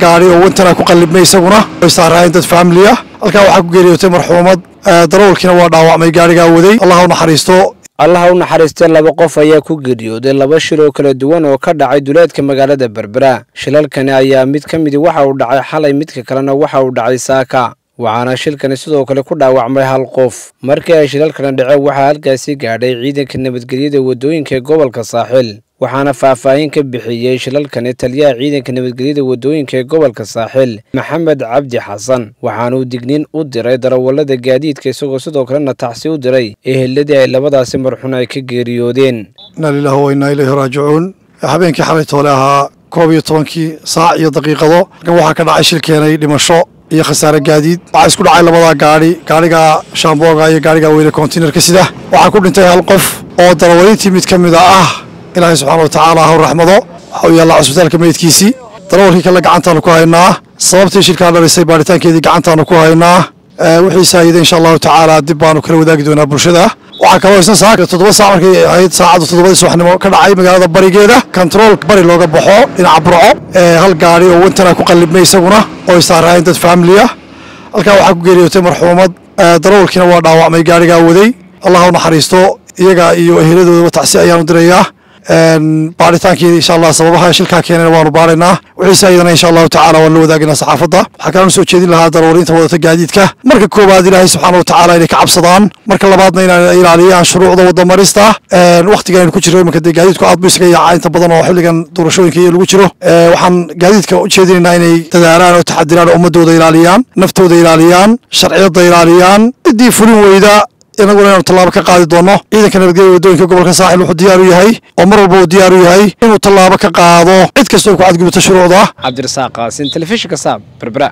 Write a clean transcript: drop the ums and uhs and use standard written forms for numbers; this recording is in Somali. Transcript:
Gaari oo wantana ku qallibmay isaguna way saaraayeen dad family ah. Halkaa waxaa ku geeriyootay marxuumad, darawalkiina waa dhaawacmay gaarigaa waday. Allah u naxariisto. Allaha u naxariistee, laba qof ayaa ku geeriyooday laba shil oo kala duwan oo ka dhacay duleedka magaalada Berbera. Shilalkani ayaa mid ka midi waxa uu dhacay xalay, midka kalena waxa uu dhacay saaka, waxaana shilkani sidoo kale ku dhaawacmay hal qof. Markii ay shilalkani dhaceen, waxaa halkaasi gaadhay ciidanka nabadgelyada waddooyinka ee gobolka Saaxil, waxaana faahfaahin ka bixiyey shilalkani taliyaha ciidanka nabadgelyada waddooyinka ee gobolka Saaxil, Maxamed Cabdi Xasan, waxaanuu digniin u diray darawallada gaadiidka, isagoo sidoo kalena tacsi u diray eheladii ay labadaasi marxun ay ka geeriyoodeen. Inna lillahi wa innaa ilayhi raajicuun. Habeenkii xalay toole ahaa 11kii saac iyo daqiiqado halkan waxaa ka dhacay shil keenay dhimasho iyo khasaare gaadiid. Waxaa isku dhacay labadaa gaadhi, gaadhiga shaambooga iyo gaadhiga weyne konteynerka sida. Waxaa ku dhintay hal qof oo darawalintii mid ka mid a ah. Ilaahay subxaana wa tacaala ha u raxmado. Waxa uu yaallaa cusbitaalka meydkiisii. Darawalkii kale gacantaanu ku haynaa. Sababtii shilkaa dhalisay baaritaankeedii gacantaanu ku haynaa. Wixii saayida insha Allahu tacaala dib baanu kala wadaagi doonaa bulshada. Waxaa kaloo isna saaka 7 saac markay ahayd saacaddu 7dii subaxnimo ka dhacay magaalada barigeeda, kantarool bari looga baxo dhinaca Burco, hal gaari oo wantana ku qallibmay isaguna oo ay saaraayeen dad family ah. Halkaa waxaa ku geeriyootay marxuumad, darawalkiina waa dhaawacmay gaarigaa waday. Allah u naxariisto iyaga iyo eheladoodaba, tacsi ayaanu dirayaa. Baaritaankeeda insha Allah sababaha shilkaa keenana waanu baaraynaa. Wixii saayidana insha Allahu tacaala waan la wadaagaynaa saxaafadda. Waxaa kaloo soo jeedin lahaa darawaliinta wadata gaadiidka, marka koowaad Ilaahay subxaana wa tacaala inay ka cabsadaan, marka labaadna inay ilaaliyaan shuruucda wadamarista. Waqtigan aynu ku jiro iminka dee gaadiidku aad buu isaga yaacaa inta badan oo xilligan doorashooyinka iyo lagu jiro. Waxaan gaadiidka u jeedinaynaa inay dadaalaan oo taxadiraan oo ummadooda ilaaliyaan, naftooda ilaaliyaan, sharciyadda ilaaliyaan. Ciddii fulin weyda inaguna inaanu tallaabo ka qaadi doono. Ciidanka nabadgelya waddooyinka gobolka Saaxil wuxuu diyaar u yahay oo mar walba uu diyaar u yahay inuu tallaabo ka qaado cid kastoo ku xadgudubta shuruucda. Cabdirasaaq Qaasin, telefishinka Saab, Berbera.